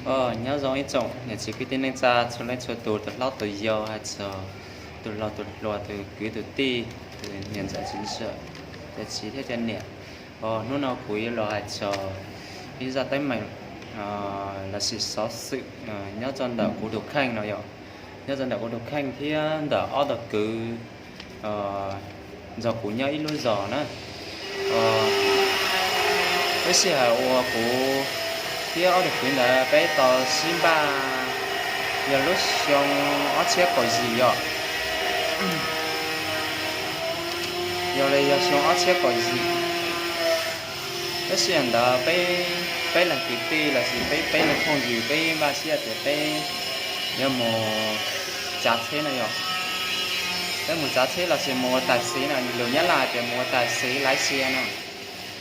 Nyob zoo ib tsoom niam txiv kwv tij neej tsa txhua leej txhua tus, tus hlob tus yau, hais txog tus laus tus hluas, tus kwv tus tij, tus niam ntxawm txiv ntxawm, cov txiv thiab cov niam. Hnub no kuv yuav los hais txog ib zaj teeb meem lossis xov xwm nyob rau ntawm kuv tus kheej no yom, nyob rau ntawm kuv tus kheej thiab ntawm ob tug kwv nrog kuv nyob ib lub zos na. Lub sij hawm uas kuv thiab ob tug kwv ntawd peb tau sib npaj yog lub xyoo ob txhiab kaum yim yom, yog li yog xyoo ob txhiab kaum yim. Lub sij hawm ntawd peb, peb leeg kwv tij lossis peb, peb leeg phooj ywg peb npaj siab tias peb yuav mus tsav tsheb no yom, peb mus tsav tsheb lossis mus ua tais xiv no, lus Nyab Laj hais tias mus ua tais xiv laiv xias no.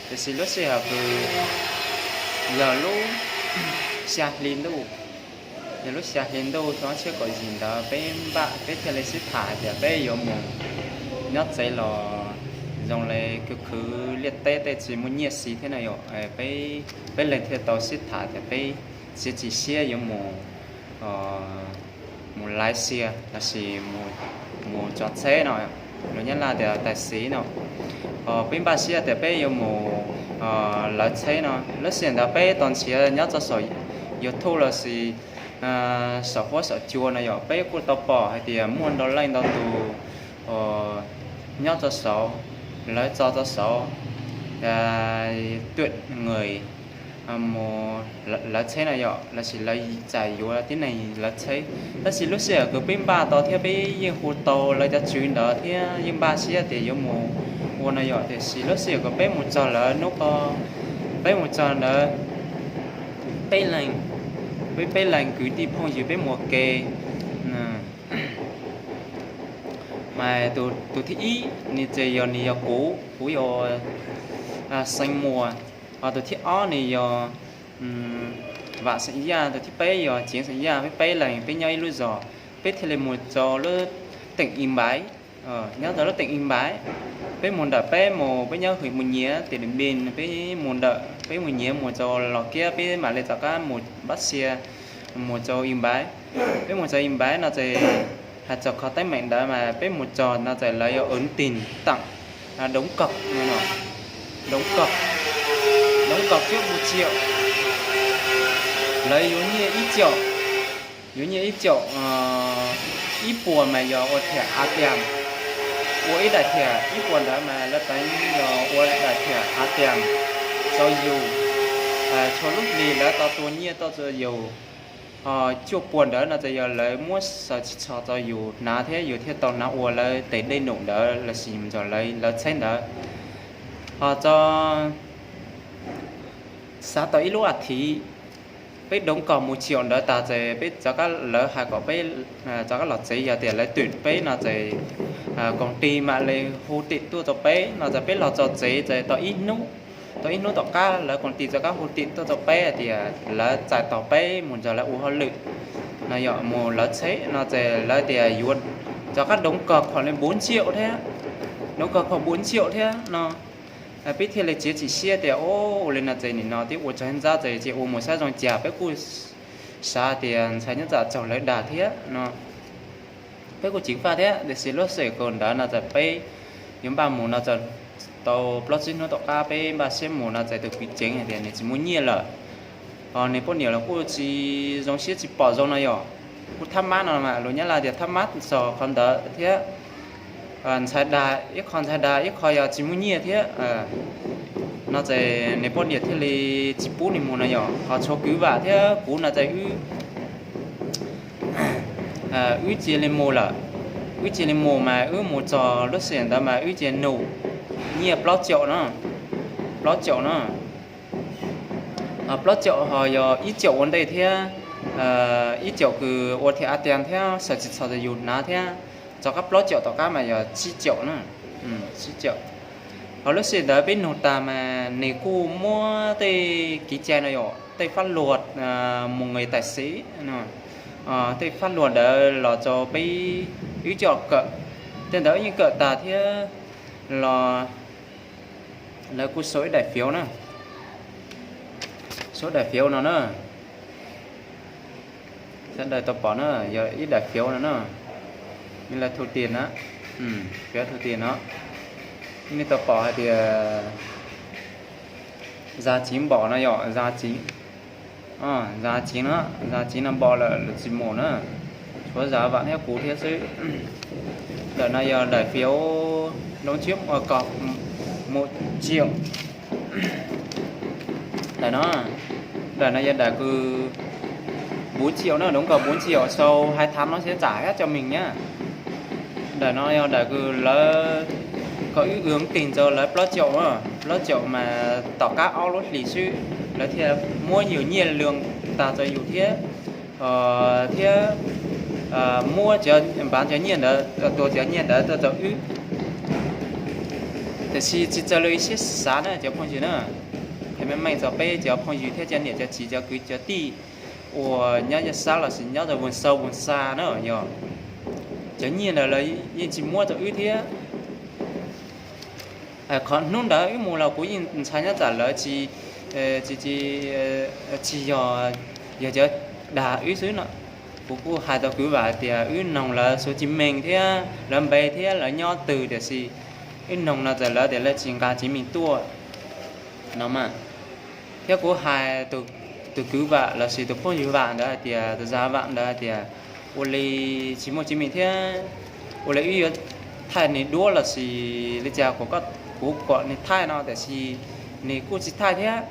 Tiam sis lub sij hawm kws yog lub xya hli ntuj, yog lub xya hli ntuj xyoo ob txhiab kaum yim ntawd peb npaj, peb thiaj li sib tham hais tias peb yuav mus nyob tsev los zoo li khwv khwv liaj teb tej tsis muaj nyiaj siv thiab no yom. Peb leeg thiaj tau sib tham tias peb txiav txim siab yuav mus, mus laiv xias lossis mus tsav tsheb no, lus Nyab Laj tias tais xiv no. Peb npaj siab tias peb yuav mus lawv tsheb no. Lub sij hawm ntawd peb tau nrhiav nyob rau saum YouTube lossis saum huab saum cua no yom, peb kuj tau pom hais tias muaj ntau leej ntau tus nyob rau saud, lawv tso rau saud tuam nws mus lawv tsheb no yom, lossis lawv txais yuav tib neeg lawv tsheb. Tab sis lub sij hawm kws peb npaj tau thiab peb yeej hu tau lawv cov tswv ntawd thiab yeej npaj siab tias yuav mus ua no yom, tiam sis lub sij hawm kws peb mus txog lawv hnub ko, peb mus txog ntawd peb leeg, peb peb leeg kwv tij phooj ywg peb mus ua ke. Mas tus thib ib ne ces yog, nws yog kuv, kuv yog Xeev Muas, ho tus thib ob nws yog Vam Xeem Yaj, tus thib peb yog Ceev Xeem Yaj, peb peb leeg peb nyob ib lub zos, peb thiaj li mus rau lub teem Is Npaiv. Nyob rau lub teem Is Npaiv, peb mus ntawm peb mus, peb nyob hwm mus nyiav tim Dim Npis, peb mus ntawm peb mus nyiav mus rau Los Kiab, peb mam li rov qab mus Npab Xia, mus rau Is Npaiv. Peb mus rau Is Npaiv no ces hais txog qhov teeb meem ntawd mas peb mus txog no ces lawv yog ua tig tam Doov Kaug, Doov Kaug, Doov Kaug cuaj puas txiaum, lawv yuav nyiaj ib caum, yuav nyiaj ib caum ib puas mas yog ua thiam av tias, ua ib daim thiam ib puas ntawd mas lawv teev yog ua daim thiam av tias rau yus, txhua lub hlis lawv tau tua nyiaj tuaj rau yus. Ho cuaj puas ntawd no ces yog lawv muab xaws tsis txhos rau yus hnav thiab yus thiaj tau hnav ua lawv tes dej num ntawd lossis mus nrog lawv tsheb ntawd. Ho tso xav tau ib lub a thiv, peb Doov Kaug mus txiaum ntawd tas ces peb rov qab, lawv hais kom peb rov qab los tsev, yog tias lawv twm peb no ces koom tis mam li hu tim tuaj rau peb no ces peb los txog tsev ces tau ib hnub, tau ib hnub tom qab lawv koom tis rov qab hu tim tuaj rau peb hais tias lawv txais tos peb mus nrog lawv ua hauj lwm no yog mus lawv tsheb no ces lawv tias yuav rov qab Doov Kaug kom li npuv ntsiaum thiab, Doov Kaug kom npuv ntsiaum thiab no. Peb thiaj li txiav txim siab tias, o, ua li no ces nim no twb ua tsaug ntxab ces cia ua mus saib zoo cas, peb kuj xav tias ntshai nyob tsam txog lawv dag thiab no. Peb kuj ceev faj thiab, tiam sis lub sij hawm ntawd no ces peb yuav npaj mus no ces tau plaub tsib hnub tom qab peb npaj siab mus no ces tus kwv Ceev hais tias nws tsis muaj nyiaj lawm. Ho nws poj niam los kuj tsis zoo siab tsis pom zoo no yom. Kuj thab mab no mas lus Nyab Laj tias thab mab txog qhov ntawd thiab, ntshai dag, ib qho ntshai dag ib qho yog tsis muaj nyiaj thiab no ces nws poj niam thiaj li tsis pub nws mus no yom. Ho tshuav kwv Vam thiab kuv no ces wb, wb cia li mus lawm. Wb cia li mus mas wb mus txog lub sij hawm ntawd mas wb cia num nyiaj plaub caum no, plaub caum no. Plaub caum ho yog ib caum ua ntej thiab, ib caum kws ua thiam a tias thiab xaws tsis txhos rau yus hnav thiab, rov qab plaub caum tom qab mas yog tsib caum na, tsib caum. Ho lub sij hawm ntawd peb nug tag mas nws kuj muab tej kev cai no yom, tej fab luag mus nqis tais xiv, tej fab luag ntawd los rau peb, wb coj kawm. Tej ntawd wb yeej kawm tag thiab los lawv kuj sau ib daim phiv na, sau daim phiv no na. Sawv daws tau pom na, yog ib daim phiv no na, nej lawv thu tias na, phiv thu tias no, nej tau pom hais tias zam txiv npom no yog zam txiv, zam txiv no, zam txiv no npom lawm, lawv tsis mus na, tshuav zam vam thiab kuv thiab xwb. Ntawm no yog daim phiv doo tsib kom mus tsiaum. Ntawm no, ntawm no yog daim kws bốn triệu na, đúng còn bốn triệu sau hai tháng nó sẽ trả hết cho mình nhá. Ntawm no yog daim kws lawv kom wb ua tig rau lawv plaub caum, plaub caum mas tom qab ob lub hlis xwb lawv thiaj muab yus nyiaj lwm tag rau yus thiab, thiab muab cov npav cov nyiaj ntawd, tua cov nyiaj ntawd tuaj rau wb. Tiam sis tsis raws li siab xav na cov phooj ywg na, qhia meej meej rau peb cov phooj ywg thiab cov niam cov txiv cov kwv cov tij uas nyob yaj sab lossis nyob rau vus xau vus xa na, yog cov nyiaj ntawd lawv yeej tsis muab rau wb thiab. Qhov hnub ntawd wb mus los kuv yeej ntshai nyob tsam lawv tsis, tsis, tsis, tsis yog, yog cov dag wb xwb no. Kuv kuj hais rau kwv Vam tias wb noog lawv xub tsis meej thiab lawv npe thiab lawv nyob twg, tiam sis wb noog no txawm lawv tias lawv tsis nqa txiv meej tuaj no mas. Thiab kuv hais tus kwv Vam lossis tus phooj ywg Vam ntawd hais tias, tus zam Vam ntawd hais tias ua li tsis muaj txiv meej thiab, ua li wb yuav thaij nws duab lossis li cas kuv kom nws thaij no, tiam sis nws kuj tsis thaij thiab.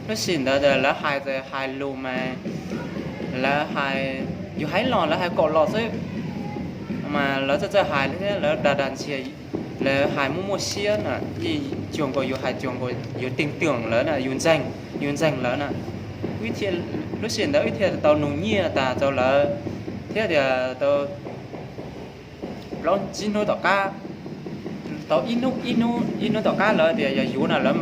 Lub sij hawm ntawd lawv hais, hais lus mas lawv hais, yus hais los lawv hais kaum los xwb, mas lawv txawj txawj hais thiab lawv dag dag ntxias, lawv hais muaj muaj siab na, yeej cuag nkaus yus hais cuag nkaus yus teej twm lawv na, yus ntseeg, yus ntseeg lawv na. Lub sij hawm ntawd wb thiaj tau nug nyiaj tas rau lawv thiab tias tau plaub tsib hnub tom qab, tau ib hnub, ib hnub tom qab lawv tias yog yuav no lawv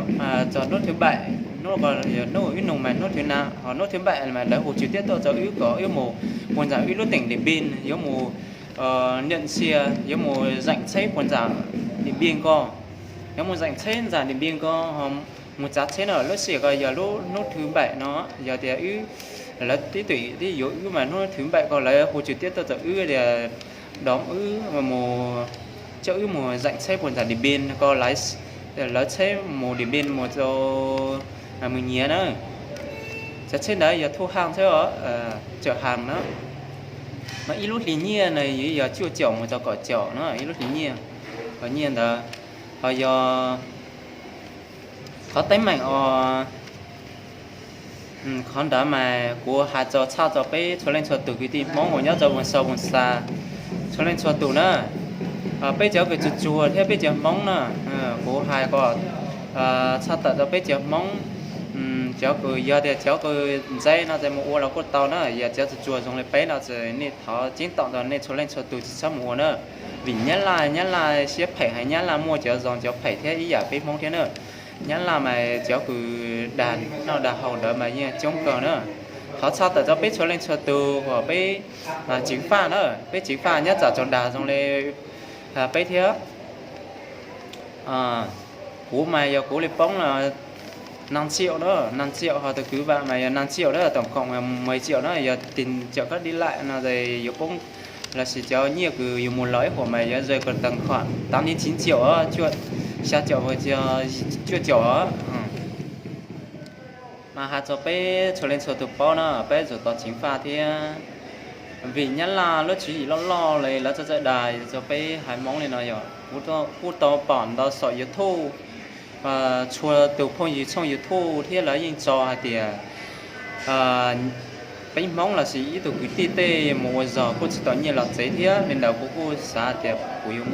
txog hnub thứ bảy, hnub ko yog hnub wb nug mas hnub thứ năm, ho hnub thứ bảy mas lawv hu trực tiếp tuaj rau wb kom wb mus puag nram wb lub teem Điện Biên, yuav mus nhận xe, yuav mus zeem tsheb puag nram Điện Biên ko, yuav mus zeem tsheb nram Điện Biên ko, mus tsav tsheb no. Lub sij hawm ko yog lub hnub thứ bảy no, yog tias wb, lawv tib tug twb yuav wb mas hnub thứ bảy ko lawv hu trực tiếp tuaj rau wb tias đón wb, mus, coj wb mus zeem tsheb puag nram Điện Biên ko, lawv tsheb mus Điện Biên mus rau Mường Nhé na. Cov tsheb ntawd yog thu haj thiab, chở hàng na. Mas ib lub hlis nyiaj no yog cuaj caum mus rau kaum caum na, ib lub hlis nyiaj. Qhov nyiaj ntawd, ho yog qhov teeb meem os, qhov ntawd mas kuv hais txog tshaj rau peb txhua leej txhua tus kwv tij Hmoob uas nyob rau Vus Xaus Vus Xas, txhua leej txhua tus na, peb cov kws tsuag tsuag thiab peb cov Hmoob na, kuv hais kom tshaj tawm rau peb cov Hmoob, cov kws yog tias cov kws ntxeb no ces mus ua los kuj tau na, yog cov tsuag tsuag zoo li peb no ces nej thov ceeb toom rau nej txhua leej txhua tus tsis txhob mus ua na. Vim Nyab Laj, Nyab Laj siab phem heev, Nyab Laj muaj cov zoo cov phem thiab ib yam peb Hmoob thiab na. Nyab Laj mas cov kws dag noj dag haus ntawd mas yeej coob kawg na. Thov tshaj tawm rau peb txhua leej txhua tus uas peb tseev faj na, peb tseev faj nyob tsam tsaus dag zoo li peb thiab. Kuv mas yog kuv li poob năm triệu na, năm triệu, ho tus kwv Vam mas yog năm triệu na, tổng cộng mười triệu na, yog tiền triệu các đi lại no yuav poob, lossis cov nyiaj kws yus mus los ib huam mas yuav rơi vào tài khoản tám đến chín triệu, xya caum, cuaj caum. Mas hais rau peb txhua leej txhua tus paub na, peb yuav tsum tau tseev faj thiab. Vim Nyab Laj lub tswv yim loj loj li lawv txawj txawj dag rau peb haiv Hmoob li no yog kuv kuj tau pom ntau saum YouTube, txhua tus phooj ywg tshooj YouTube thiab lawv yeej tso hais tias peb Hmoob lossis ib tug kwv tij tej mus ua zog kuj tsis tau nyiaj los tsev thiab. Li ntawd kuv kuj xav tias kuv yuav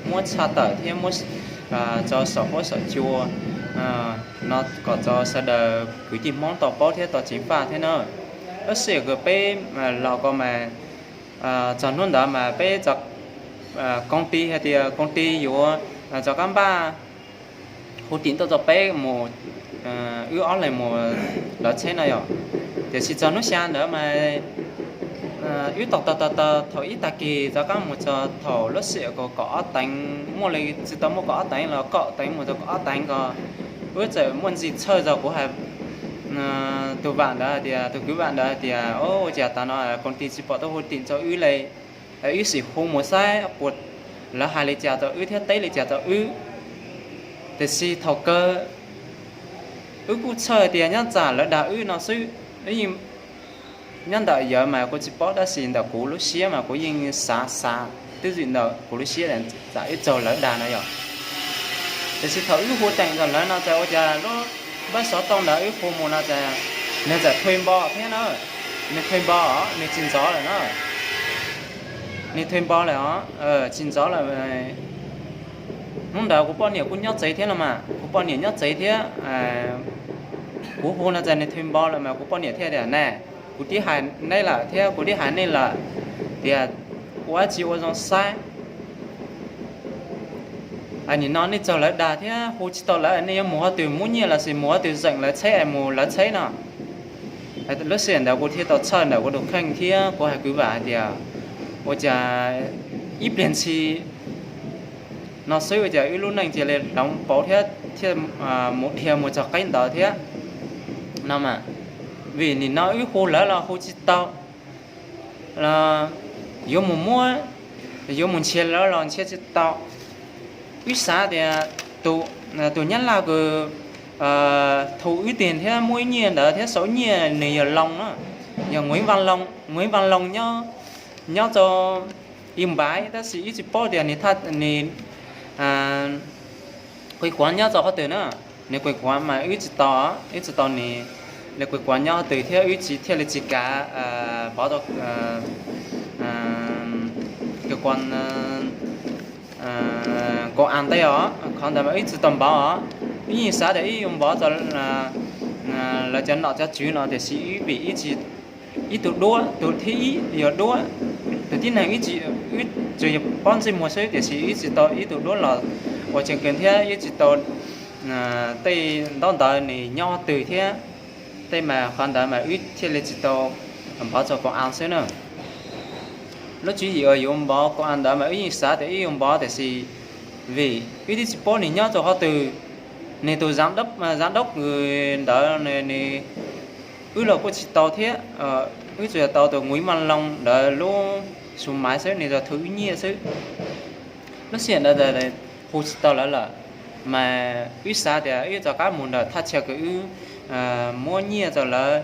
muab tshaj tawm thiab muab tso saum huab saum cua no kom rau sawv daws kwv tij Hmoob tau paub thiab tau ceev faj thiab na. Tab sis kws peb los ko mas txog hnub ntawd mas peb công ty hais tias công ty yuav rov qab npaj hu tim tuaj rau peb mus, wb ob leeg mus lawv tsheb no yom. Tiam sis txog hnub xya ntawd mas wb tau tau tau tau thaum ib tag kis rov qab mus txog thaum lub sij hawm kaum ob teev, muaj li tsis tau muaj kaum ob teev los kaum teev mus txog kaum ob teev ko, wb txawm muaj ntsis txhawj zog kuv hais tus vam ntawd hais tias, tus kwv vam ntawd hais tias, o, ua cas tav no koom tis tsis pom tuaj hu tim rau wb li, wb sim hu mus saib puas lawv hais li cas rau wb thiab teb li cas rau wb. Tiam sis thaum kawg wb kuj txhawj tias nyob tsam lawv dag wb no xwb. Nyob ntawm yawg mas kuv tsis paub, tab sis ntawm kuv lub siab mas kuv yeej xav xav twb ywm ntawm kuv lub siab tsam ib txog lawv dag no yog. Tiam sis thaum wb hu teem rau lawv no tas ua cas lub npawb xov tooj ntawd wb hu mus no tas nws txawm thuj npo thiab na. Nws thuj npo os, nws tsis ntxov lawm na. Nws thuj npo lawm os, tsis ntxov lawm. Hnub ntawd kuv poj niam kuj nyob tsev thiab los mas, kuv poj niam nyob tsev thiab. Kuv hu no tas nws thuj npo lawm mas kuv poj niam thiaj tias, na, kuv twb hais neb lawm thiab kuv twb hais nej lawm tias ua dab tsi ua zoo saib. Nim no nej txog lawv dag thiab hu tsis tau lawv, nej yuav mus qhov twg, muab nyiaj los sis mus qhov twg zeem lawv tsheb es mus lawv tsheb no. Lub sij hawm ntawd kuv thiaj tau txhawj ntawm kuv tus kheej thiab kuv hais kwv vam hais tias, ua cas ib pliag ntshis no xwb ua cas wb lub neej cia li hloov pauv thiab thiaj mus dhia mus txog qib ntawd thiab no mas. Vim nim no wb hu lawv los hu tsis tau, yuav mus muab, yuav mus nrhiav lawv los nrhiav tsis tau. Wb xav tias tus nyab laj kws thu wb tig thiab muab wb nyiaj ntawd thiab sau nyiaj nws yog Loo na, yog Mus Ib Vaj Loo nyob rau Ib Npaiv, tab sis wb tsis paub tias nws qhia kuv nyob rau qhov twg na. Nws qhia kuv mas wb tsis tau, wb tsis tau nws qhia kuv nyob qhov twg thiab wb tsis thiaj li tsis kav npov rau kws kuv kaus av ntej os. Qhov ntawd mas wb tsis tau npov os. Wb yeej xav tias wb yuav npov rau lawv cov nom cov tswv no tiam sis wb vim ib tug duab, tus thib ib yog duab, tus tib neeg wb tsuas yog pob ntsej muag xwb tiam sis wb tsis tau ib tug duab los ua cheem kws thiab wb tsis tau tej ntaub ntawv nws nyob qhov twg thiab. Tej mas qhov ntawd mas wb thiaj li tsis tau npov rau kaus av xwb na. Lub tswv yim uas yuav npov kaus av ntawd mas wb yeej xav tias wb yuav npov tiam sis vim wb twb tsis paub nws nyob rau qhov twg, nws tus zav daub ntawd nws, wb los kuj tsis tau thiab. Wb tsuas yog tau tus Mus Ib Vaj Loo ntawd lub xu maiv xwb, nws yog thu wb nyiaj xwb. Lub sij hawm ntawd hu tsis tau lawv lawm, mas wb xav tias wb rov qab mus ntawm thaj chaw kws wb muab nyiaj rau lawv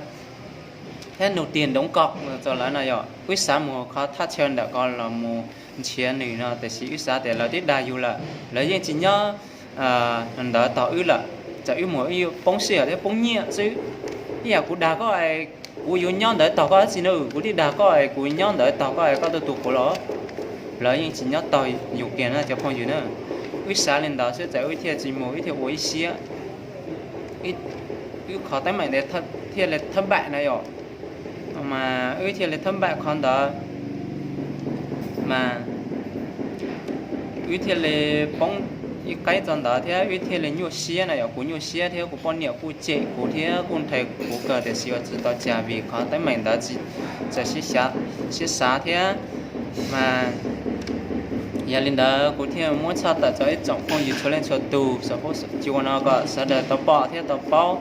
thiab nug tiag ntoov koj rau lawv no yog wb xav mus qhov thaj chaw ntawm ko los mus nrhiav nws no tiam sis wb xav tias lawv twb dag yus lawm, lawv yeej tsis nyob ntawd tos wb lawm, tsam wb mus wb yuav poob sij hawm thiab poob nyiaj xwb. Ib yam kuv dag koj, kuv yuav nyob ntawd tos koj dab tsi na, kuv twb dag koj es kuv nyob ntawd tos koj es koj tuaj tua kuv los? Lawv yeej tsis nyob tos yus kiag na cov phooj ywg na. Wb xav li ntawd xwb tsam wb thiaj tsis mus wb thiaj ua ib siab, wb qhov teeb meem ntawd thiaj li thab npaim na yom. Mas wb thiaj li thab npaim qhov ntawd, mas wb thiaj li poob ib qaib txog ntawd thiab wb thiaj li nyuaj siab na yom. Kuv nyuaj siab thiab kuv poj niam kuj cem kuv thiab kuj nrhav kuv kawg tiam sis ua tsis tau cas vim qhov teeb meem ntawd txawm siab xav thiab. Mas yog li ntawd kuv thiaj muab tshaj tawm rau ib tsoom phooj ywg txhua leej txhua tus saum huab saum cua no kom sawv daws tau pom thiab tau paub.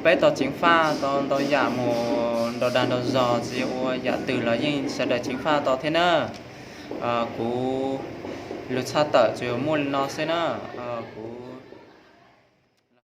Peb tau ceev faj tau ntau yam mus nrau dag nrau zog tsis ua yam twg los yeej sawv daws ceev faj tau thiab na. Kuv lus tshaj tawm tsuas muaj li no xwb na. Kuv